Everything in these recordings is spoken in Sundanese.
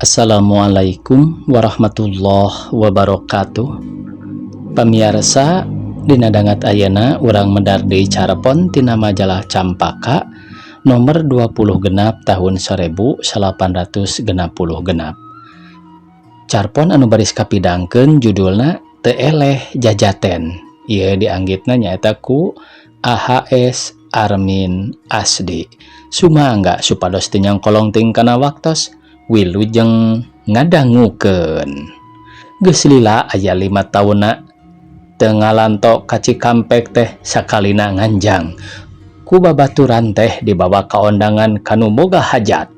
Assalamualaikum warahmatullahi wabarakatuh. Pamiarsa, dina dangat ayeuna urang medar deui carpon tina majalah Campaka nomor 26 tahun 1866. Carpon anu baris kapidangkeun judulna Teu Eleh Jajaten. Ieu dianggitna nyaeta ku AHS Armin Asdi. Sumangga supados teu nyangkolong teuing kana waktos, wilujeng ngadangukeun. Geus lila aya 5 taunna teu ngalanto ka Cikampek teh, sakalina nganjang ku babaturan teh dibawa ka ondangan ka nu boga hajat.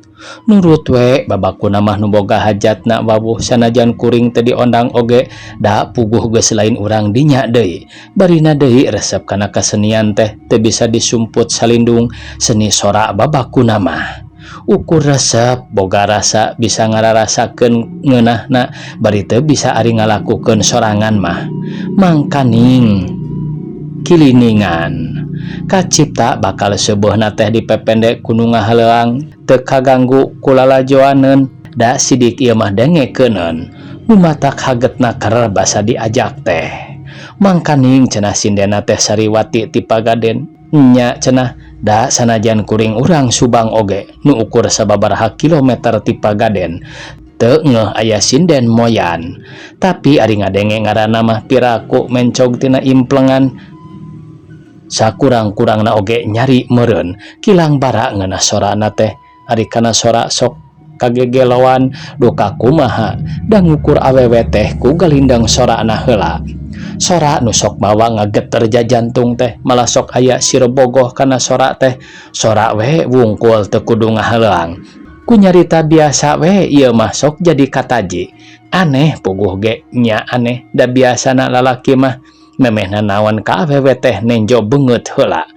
Nurut we, babakuna mah nu boga hajatna wawuh sanajan kuring teu diondang oge, da puguh geus lain urang dinya deui. Barina deui resep kana kasenian teh teu bisa disumput salindung, seni sora babakuna mah. Ukur resep boga rasa bisa ngararasakeun ngeunahna, bari teu bisa ari ngalakukeun sorangan mah. Mangkaning kiliningan kacipta bakal seubeurna teh dipepende ku nu ngahaleuang, teu kaganggu ku lalajoaneun, da sidik ieu mah dengekeuneun nu matak hagetna keur basa diajak teh. Mangkaning cenah sindena teh Sariwati ti Pagaden nya cenah, da sanajan kuring urang Subang oge nu ukur sababaraha kilometer ti Pagaden teu ngeuh aya sinden moyan. Tapi ari ngadenge ngaranna mah piraku mencog tina implengan, sakurang-kurangna oge nyari meureun kilang bara ngeunah sorana teh. Ari kana sora sok kagegeloan duka kumaha, da ngukur awewe teh ku galindang sorana heula. Sora nu sok mawa ngageter jajantung teh, malah sok aya sirbogoh kana sora teh. Sora we wungkul, teu kudu ngahaleuang. Ku nyarita biasa we ieu mah sok jadi kataji. Aneh, puguh ge nya aneh, da biasana lalaki mah memehna naon ka awewe teh nenjo beungeut heula.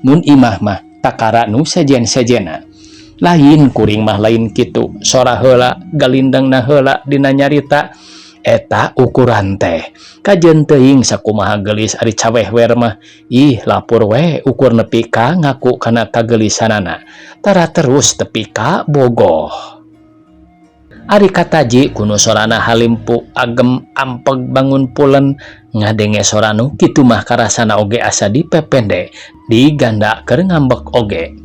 Mun imah mah takara nu sejen-sejena. Lain, kuring mah lain kitu. Sora heula, galindengna heula dina nyarita eta ukuran teh. Kajeun teuing sakumaha geulis ari cawehwer mah, ih, lapur we ukur nepi ka ngaku kana kageulisanana, tara terus tepi ka bogoh. Ari kataji ku nu sorana halimpu, agem, ampeg, bangun pulen. Ngadenge sora nu kitu mah karasana oge asa dipepende, diganda keur ngambek oge.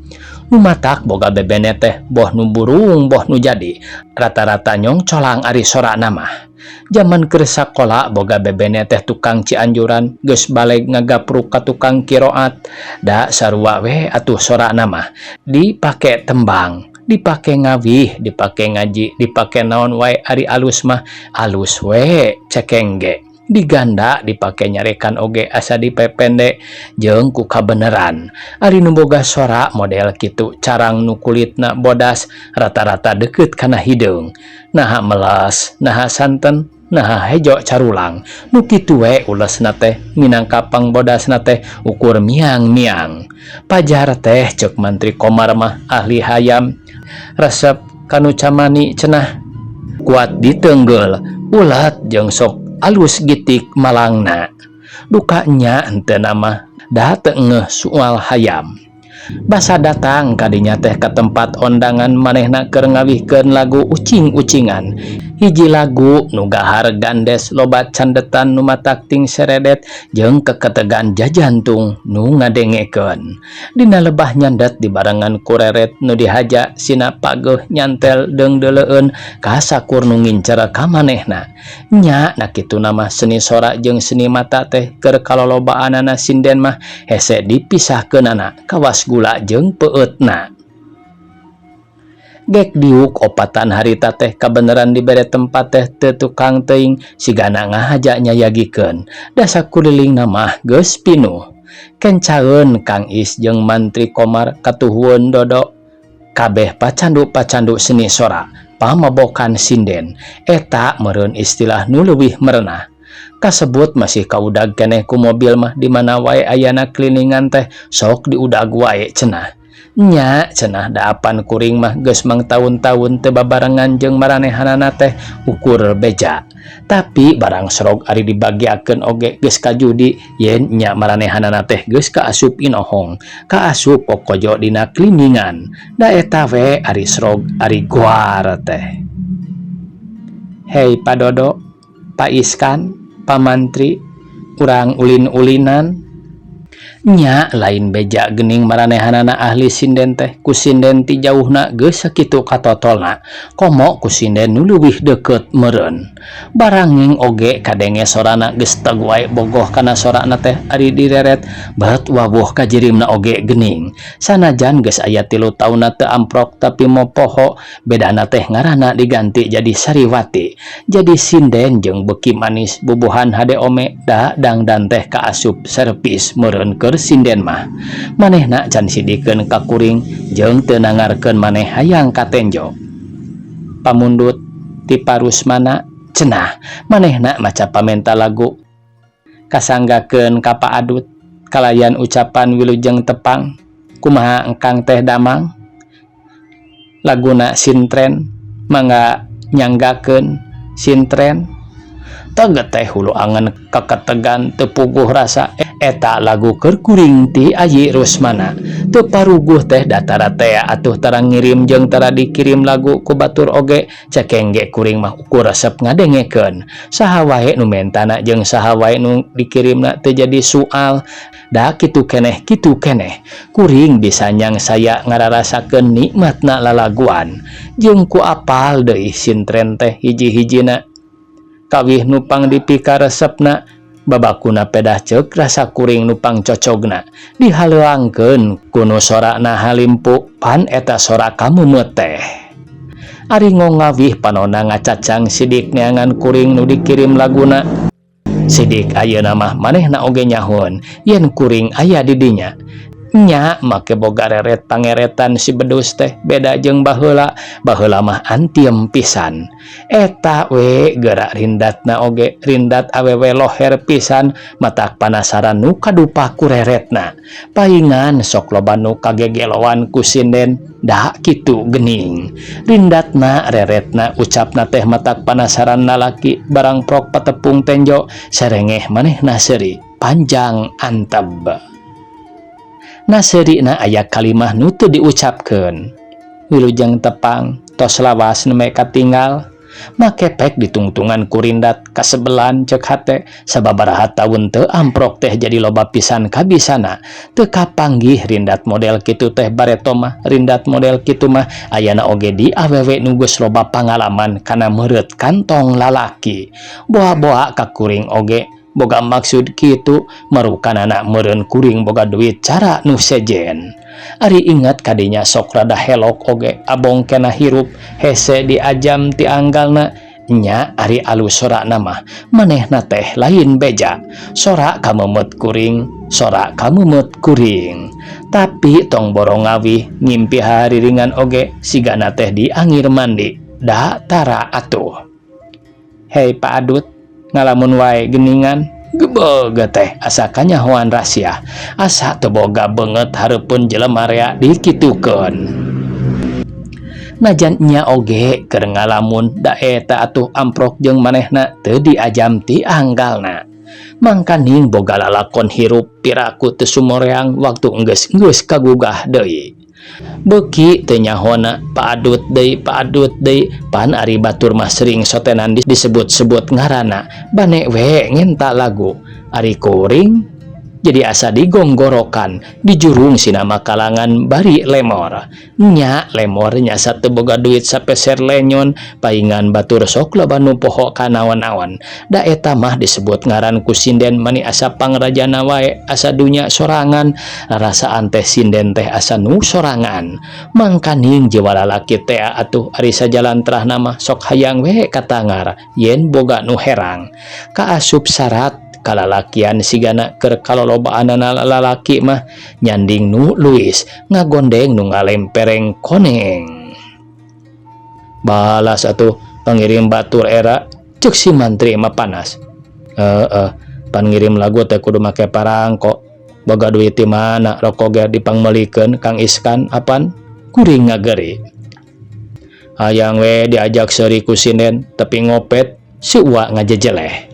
Nu matak boga bebene teh boh nu burung boh nu jadi, rata-rata nyongcolang ari sorana mah. Jaman keur sakola boga bebene teh tukang Cianjuran, geus baleg ngagapruk ka tukang kiroat, da sarua we atuh sorana mah. Dipake tembang, dipake ngawih, dipake ngaji, dipake naon wae, ari alus mah alus we cekeng ge. Diganda dipake nyarekan oge asa dipepende jeung ku kabeneran. Ari nu boga sora model kitu, carang nu kulitna bodas, rata-rata deukeut kana hideung. Naha melas, naha santen, naha hejo carulang, nu kitu we ulesna teh minangka pangbodasna teh ukur miang-miang. Pajar teh ceuk Mantri Komar mah ahli hayam, resep kanu camani cenah, kuat ditenggel, ulat jeung sok alus gitik malangna. Duka nya henteu mah, da teu ngeuh soal hayam. Basa datang kadinya teh ka tempat ondangan, manehna keur ngawihkeun lagu ucing-ucingan, hiji lagu nu gahar gandes, loba candetan nu matak ting seredet jeung keketegan jajantung nu ngadengekeun. Dina lebah nyandet dibarengan ku reret nu dihaja sina pageuh nyantel deungdeuleueun ka sakur nu ngincer ka manehna. Nya, na kituna mah seni sora jeung seni mata teh keur kalolobaanana sinden mah hese dipisahkeunana kawas gula jeung peueutna. Gek diuk opatan harita teh kabeneran dibere tempat teh teu tukang teuing, sigana ngahaja nyayagikeun, da sakulilingna mah geus pinuh. Kencaeun Kang Is jeung Mantri Komar katuhueun dodo kabeh pacandu-pacandu seni sora, pamabokan sinden eta meureun istilah nu leuwih merenah. Kasebut masih kaudag keneh ku mobil mah, di mana wae ayana kliningan teh sok diudag wae cenah. Nya cenah, da apan kuring mah geus mangtaun-taun teu babarengan jeung maranehanana teh ukur beja. Tapi barang serog ari dibagiakeun oge geus kajudi yen nya maranehanana teh geus kaasup inohong, kaasup kokojo dina kliningan. Da eta we ari serog, ari goar teh. Hei Pa Dodo, Pa Iskan, Pa Mantri, urang ulin-ulinan. Nya lain beja gening maranehanana ahli sinden teh ku sinden ti jauhna geus sakitu katotolna komo ku sinden nu leuwih deukeut meureun. Barangeng oge kadenge sorana geus teg wae bogoh kana sorana teh ari direret bet wawuh kajirimna oge gening. Sanajan geus aya 3 taunna teu amprok tapi mopoho bedana teh ngaranna diganti jadi Sariwati. Jadi sinden jeung beuki manis bubuhan hade ome da dangdan teh kaasup servis meureun keur sinden mah. Manehna can sidikeun ka kuring jeung teu nangarkeun maneh hayang katenjo. Pamundut ti Parusmana cenah manehna maca pamenta lagu kasanggakeun ka Pa Adut kalayan ucapan wilujeng tepang kumaha engkang teh damang laguna sintren mangga nyanggakeun sintren tege teh hulu angen keketegan teu puguh rasa eta lagu keur kuring ti Ayi Rusmana teu paruguh teh datara tea atuh tara ngirim jeung tara dikirim lagu ku batur oge cekeng ge kuring mah ukur resep ngadengekeun saha wae nu mentana jeung saha wae nu dikirimna teu jadi soal da kitu keneh kuring bisa nyang saya ngararasakeun nikmatna lalaguan jeung ku apal deui sintren teh hiji-hijina kawih nupang dipika resepna babakuna pedah ceuk rasa kuring nupang cocogna dihaleuangkeun ku nu sorana halimpu pan eta sora kamumeut teh ari ngongawih panona ngacacang sidik neangan kuring nu dikirim laguna sidik ayeuna mah manehna oge nyahoan yen kuring aya di dinya nya make boga reret pangeretan si bedus teh beda jeung baheula baheula mah antiem pisan eta we gerak rindatna oge rindat awewe loher pisan matak panasaran nu kadupa ku reretna paingan sok loba nu kagegeloan ku sinden da kitu gening rindatna reretna ucapna teh matak panasaran lalaki barang prok patepung tenjo serengeh manehna seuri panjang anteb. Naseurina aya kalimah nu teu diucapkeun wilujeng tepang tos lawas nembe katinggal make pek ditungtungan ku rindat kasebelan ceuk hate sababaraha taun teu amprok teh jadi loba pisan kabisana teu kapanggih rindat model kitu teh bareto mah rindat model kitu mah ayana oge di awewe nu geus loba pangalaman kana meureut kantong lalaki boa-boa ka kuring oge boga maksud kitu marukanana meureun kuring boga duit cara nu sejen ari ingat kadinya sok rada helok oge abong kena hirup hese diajam ti anggalna nya ari alus sorana mah manehna teh lain beja sora kamemet kuring sora kamemet kuring tapi tong borong ngawih ngimpi hariringan oge sigana teh diangir mandi da tara atuh. Hei Pa Adut ngalamun wae geningan gebeg teh asa kanyahoan rahasia asa teu boga beungeut hareupeun jelema rea dikitukeun najan nya oge keur ngalamun da eta atuh amprok jeung manehna teu diajam ti anggalna mangkaning boga lalakon hirup piraku teu sumoreang waktu enggeus-enggeus kagugah deui beuki teu nyahona Pa Adut deui pan ari batur mah sering sotenan disebut-sebut ngaranna bane we ngenta lagu ari kuring jadi asa digonggorokan dijurung sinama kalangan bari lemor nya lemor nya asa teu boga duit sapeser lenyon paingan batur sok loba nu poho ka naon-naon da eta mah disebut ngaran ku sinden mani asa pangrajana wae asa dunya sorangan rarasaan teh sinden teh asa nu sorangan mangkaning jiwa lalaki teh atuh ari sajalantrahna mah sok hayang we katangar yen boga nu herang kaasup syarat kalalakian sigana keur kalolobaanana lalaki mah nyanding nu luis ngagondeng nu ngalempereng koneng balas atuh pangirim batur era ceuk si mantri mah panas heeh pan ngirim lagu teh kudu make parangko boga duit ti mana rokok ge dipangmeulikeun Kang Iskan apan kuring ngageri hayang we diajak seuri ku sinden tapi ngopet si uwa ngajejeleh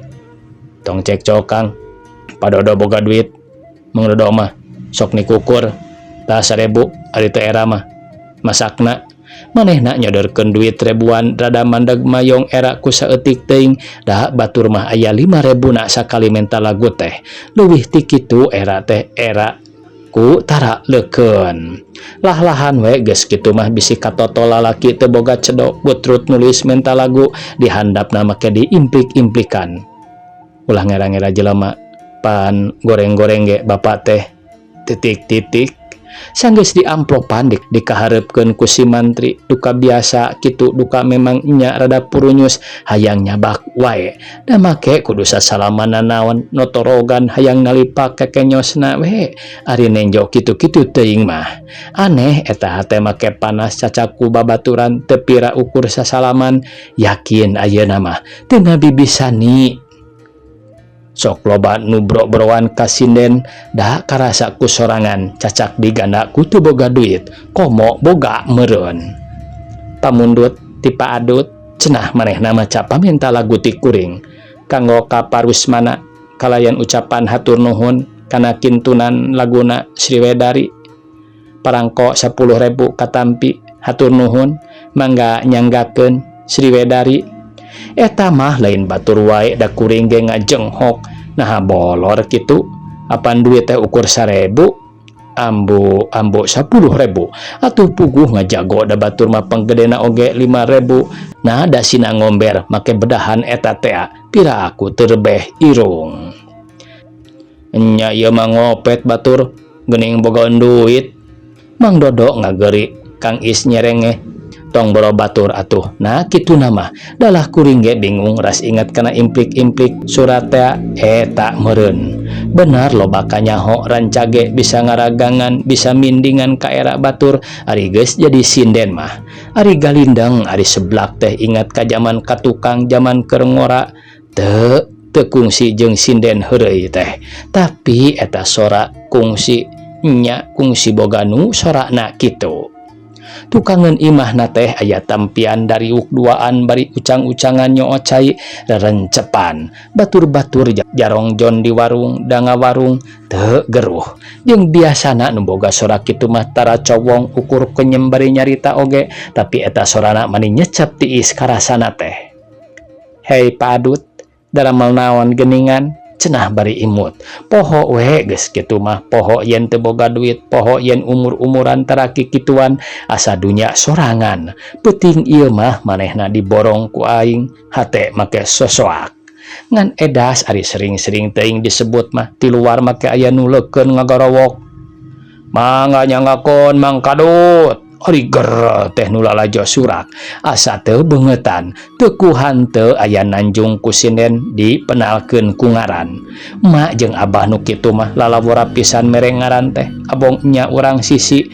tong cekcok Kang Padodo boga duit Mang Dodo mah sok nikukur tah 1000 ari teu era mah masakna Manehna nyodorkeun duit ribuan rada mandeg mayong era ku saeutik teuing, da batur mah aya 5.000 na sakali menta lagu teh. Leuwih ti kitu era teh era ku tara leukeun. Lah-lahan we geus kitu mah bisi katoto lalaki teu boga cedok butrut nulis menta lagu di handapna make diimplik-implikan. Ulah ngera-ngera jelema pan goreng-goreng ge bapak teh titik-titik. Sanggeus diamplopan dikahareupkeun ku si mantri, duka biasa kitu, duka memang nya rada purunyus hayang nyabak wae, da make kudu sasalaman nanaon notorogan hayang nalipak kekenyosna we. Ari nenjo kitu-kitu teuing mah aneh eta hate make panas cacak ku babaturan teu pira ukur sasalaman, yakin ayeuna mah teu ngabibisani. Sok loba nu bro-broan ka sinden, da karasa ku sorangan cacak diganda ku teu boga duit komo boga meureun. "Pamundut ti Pa Adut," cenah manehna maca pamenta lagu ti kuring. Kanggo ka Parusmana kalayan ucapan hatur nuhun kana kintunan laguna Sriwedari. Parangko 10.000 katampi, hatur nuhun, mangga nyanggakeun Sriwedari. Eta mah lain batur wae, da kuring ge ngajenghok, naha bolor kitu, apan duit teh ukur 1.000, ambu ambu 10.000 atuh puguh ngajago, da batur mah panggedena oge 5.000. Nah, dasina ngomber make bedahan eta tea, pira aku terbeh irung nya, ieu mah ngopet batur geuning boga duit. Mang Dodo ngageri, Kang Is nyerengeh, "Tong boro batur atuh, nah kitu nama dalah." Kuring ge bingung, ras ingat kana implik-implik surat tea eta meureun. Benar loba kanyaho rancage bisa ngaragangan, bisa mindingan ka era batur ari geus jadi sinden mah. Ari galindeng, ari seblak teh ingat ka jaman ka tukang, jaman keur ngora teu teu kungsi jeung sinden heureuy teh, tapi eta sora kungsi nya, kungsi boga nu sorana kitu. Tukangeun imahna teh aya tampian dariuk duaan bari ucang-ucangan nyoo cai rerencepan batur-batur jarongjon di warung, da ngawarung teu geruh. Jeung biasana nu boga sora kitu mah tara cowong, ukur kenyem bari nyarita oge, tapi eta sorana mani nyecep tiis karasana teh. "Hei, Pa Adut, daramel naon geningan?" cenah bari imut. Poho we geus kitu mah, poho yen teu boga duit, poho yen umur-umuran tara kikituan, asa dunya sorangan. Peuting ieu mah manehna diborong ku aing, hate make sosoak. Ngan edas ari sering-sering teuing disebut mah, ti luar make aya nu leukeun ngagarowok. "Mangga nyanggakeun, Mang Kadut." Ari ger teh nu lalajo surak asa teu beungetan, teu ku hanteu aya nanjung ku sinden dipenalkeun ku ngaran. Emak jeung abah nu kitu mah lalawora pisan mere ngaran teh, abong nya urang sisi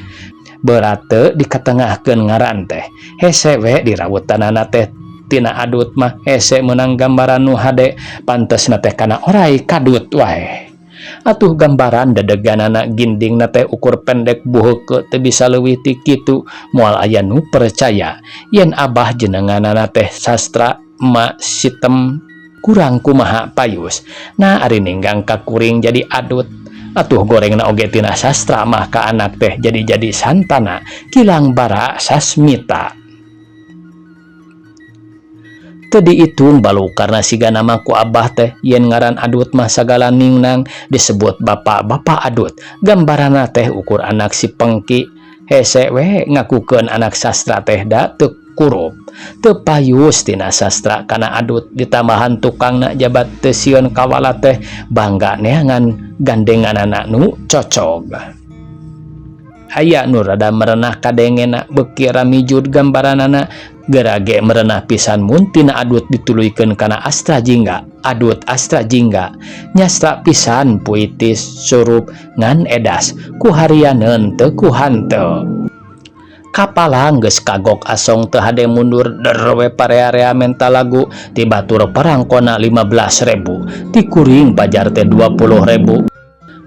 berat teu dikatengahkeun ngaran teh, hese we dirawutanana teh. Tina Adut mah hese meunang gambaran nu hade, pantesna teh kana orai kadut wae atuh. Gambaran dedeganana gindingna teh ukur pendek buheukeut, teu bisa leuwih ti kitu, moal aya nu percaya yen abah jenenganana teh Sastra, emak Sitem kurang kumaha payus. Nah, ari ninggang ka kuring jadi Adut atuh, gorengna oge tina sastra mah ka anak teh jadi-jadi Santana kilang bara Sasmita. Teu diitung balu karena sigana mah ku abah teh yen ngaran Adut mah sagala ningnang disebut bapak-bapak Adut. Gambaranna teh ukur anak si Pengki, hese we ngakukeun anak Sastra teh, da teu kurup teu payus tina Sastra kana Adut, ditambahan tukangna jabat teu sieun kawala teh, bangga neangan gandenganana nu cocog. Aya nu rada merenah kadengena, beuki ramijud gambaranana gerage merenah pisan mun tina Adut dituluykeun kana Astra Jingga. Adut Astra Jingga nyastra pisan, puitis surup, ngan edas ku harianeun teu ku hanteu. Kapalang geus kagok asong, teu hade mundur der we parea-rea menta lagu. Ti batur parangkona 15.000, ti kuring pajar teh 20.000.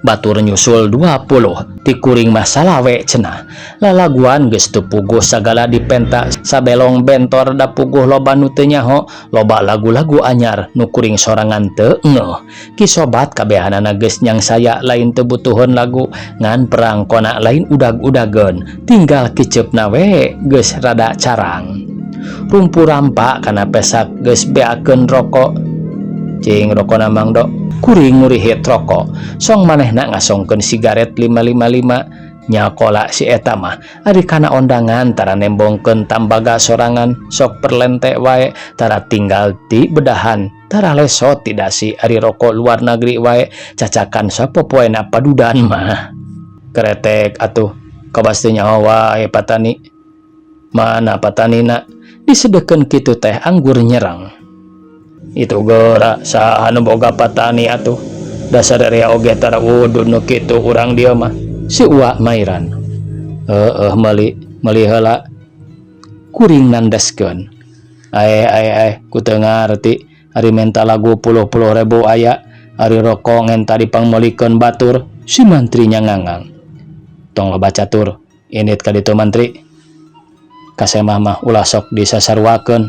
Batur nyusul 20 ti kuring mah salawe cenah. Lalaguan geus teu puguh sagala dipenta sabelong bentor da puguh loba nu teu nyaho, loba lagu-lagu anyar nu kuring sorangan teu ngeuh. Ki sobat kabehanana geus nyangsaya lain teu butuheun lagu ngan perangkona lain udag-udageun tinggal kiceupna we geus rada carang. Rumpu rampa kana pesak geus beakeun rokok. Cing rokona Mang Do. Kuring ngurihit rokok. Song manehna ngasongkeun sigaret 555 nyakola si eta mah. Ari kana ondangan tara nembongkeun tambaga sorangan sok perlente wae tara tinggal ti bedahan tara lesot ti dasi ari rokok luar negeri wae cacakan sapopoena padudan mah. Keretek atuh kawas teu nyaho wae patani. Mana patanina disedekeun kitu teh anggur nyerang. Itu geura saha nu boga patani atuh dasar area oge tara udud nu kitu urang dieu mah si Uwa mairan. Heueuh meuli meuli heula kuring nandeskeun. Ae ae ae ku teu ngarti ari menta lagu puluh-puluh ribu aya ari rokok ngenta dipangmeulikeun batur si mantrinya ngangang. Tong loba catur indit ka ditu mantri. Kasemah mah ulah sok disasaruakeun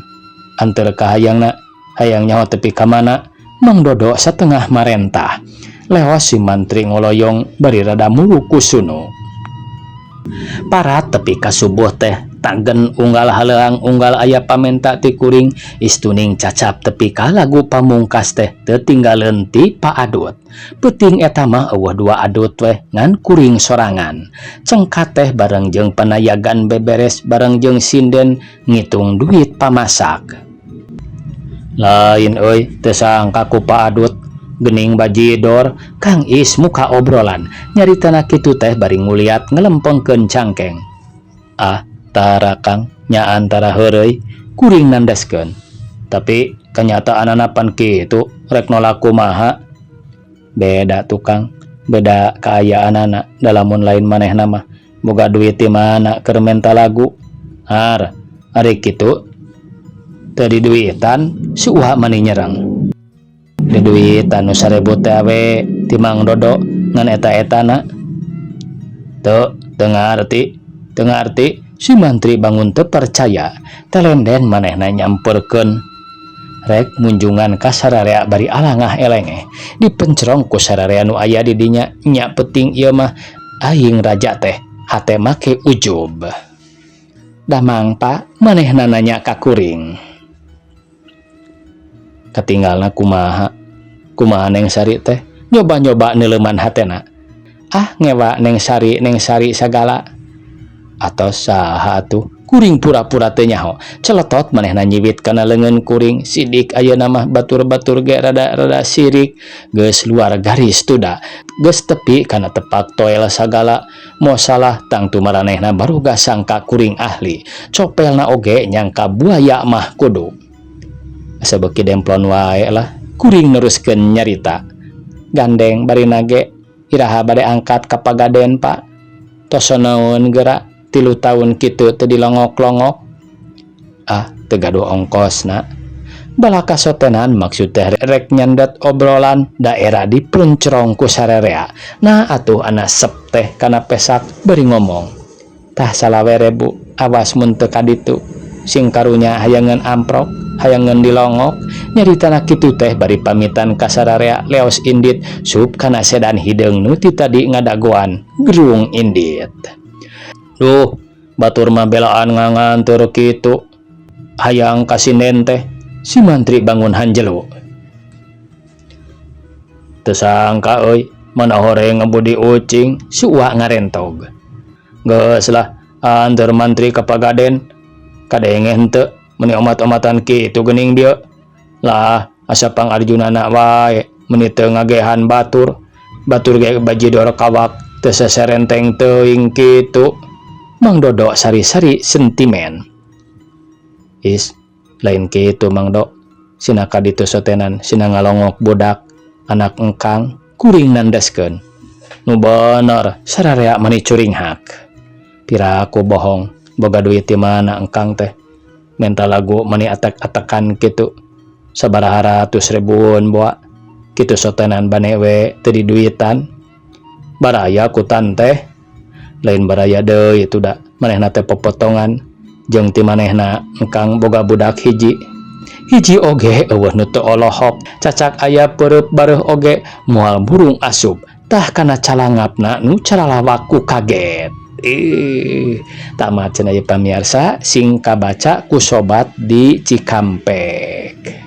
anteur ka hayangna hayang nyaho tepi ka mana Mang Dodo satengah marentah. Leos si mantri ngoloyong bari rada mulu kusunu. Parat tepi ka subuh teh tagen unggal haleang unggal aya pamenta ti kuring istuning cacap tepi ka lagu pamungkas teh teu tinggaleun ti Pa Adut. Peuting eta mah eueuh dua adut weh ngan kuring sorangan. Cengkat teh bareng jeung panayagan beberes bareng jeung sinden ngitung duit pamasak. Lain euy teu sangka ku Pa Adut gening bajidor Kang Is muka obrolan nyaritana kitu teh bari nguliat ngelempengkeun cangkeng. Ah tara Kang nyaan tara heureuy kuring nandaskeun. Tapi kenyataanana pan kitu rek nolak kumaha. Beda tukang, beda kaayaanana da lamun lain manehna mah boga duit ti mana keur menta lagu. Har ari kitu teu diduitan si Uwa mani nyerang. Diduitan nu 1000 teh we ti Mang Dodo ngan eta-etana. Teu teu ngarti, teu ngarti si mantri bangun teu percaya telenden manehna nyamperkeun. Rek munjungan ka sararea bari alangah elengeh dipencerong ku sararea nu aya di dinya nya penting ieu mah aing raja teh hate make ujub. Damang pa manehna nanya ka kuring. Katinggalna kumaha? Kumaha Neng Sari teh? Nyoba-nyoba neuleuman hatena. Ah ngewa Neng Sari Neng Sari sagala. Atos saha atuh? Kuring pura-pura teu nyaho. Celetot manehna nyiwit kana leungeun kuring. Sidik ayeuna mah batur-batur ge rada-rada sirik. Geus luar garis tuda. Geus tepi kana tepak toel sagala. Mosalah tangtu maranehna baruga sangka kuring ahli. Copelna oge nyangka buaya mah kudu. Asa beuki demplon wae lah. Kuring neruskeun nyarita. Gandeng bari nage iraha bade angkat ka Pagaden Pak. Tos naon geura 3 tahun kitu teu dilongok-longok. Ah teu gaduh ongkosna. Balaka sotenan maksud teh rek nyandet obrolan daerah dipencerong ku sarerea. Nah atuh anak sep teh kana pesak bari ngomong. Tah salawe rebu awas mun teu kaditu. Sing karunya hayangeun amprok, hayangeun dilongok. Nyaritana kitu teh bari pamitan ka sararea leos indit sup kana sedan hideung nu ti tadi ngadagoan gerung indit. Duh, batur mah belaan nganganteur kitu. Hayang kasinden teh si mantri bangun hanjelu. Teu sangka euy, mana horeng ngebudi ucing si Uwa ngarentog. Geus lah, anteur mantri ka Pagaden. Kadenge henteu meuni omat-omatan kitu geuning dieu. Lah, asa pang arjunana wae meuni teu ngagehan batur. Batur ge bajidor kawak teu seserenteng teuing kitu. Mang Dodo sari-sari sentimen. Is, lain kitu Mang Do. Sina ka ditu sotenan, sina ngalongok budak, anak engkang, kuring nandaskeun. Nu bener, sararea mani curinghak. Piraku bohong, boga duit ti mana engkang teh. Menta lagu mani atek-atekan kitu. Sabaraha ratus ribuan boa. Kitu sotenan bane we teu diduitan. Baraya ku teh, lain baraya deui itu, da manehna teh popotongan jeung ti manehna engkang boga budak hiji hiji oge euweuh nu teu olohok. Cacak aya peureub bareuh oge moal burung asup. Tah, kana calangapna nu calalawak ku kaget. Ih, tamat cenah ieu, pamiarsa. Sing kabaca ku sobat di Cikampek.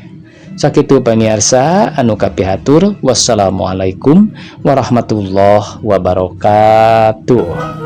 Sakitu, pamiarsa anu kapihatur. Wassalamualaikum warahmatullahi wabarakatuh.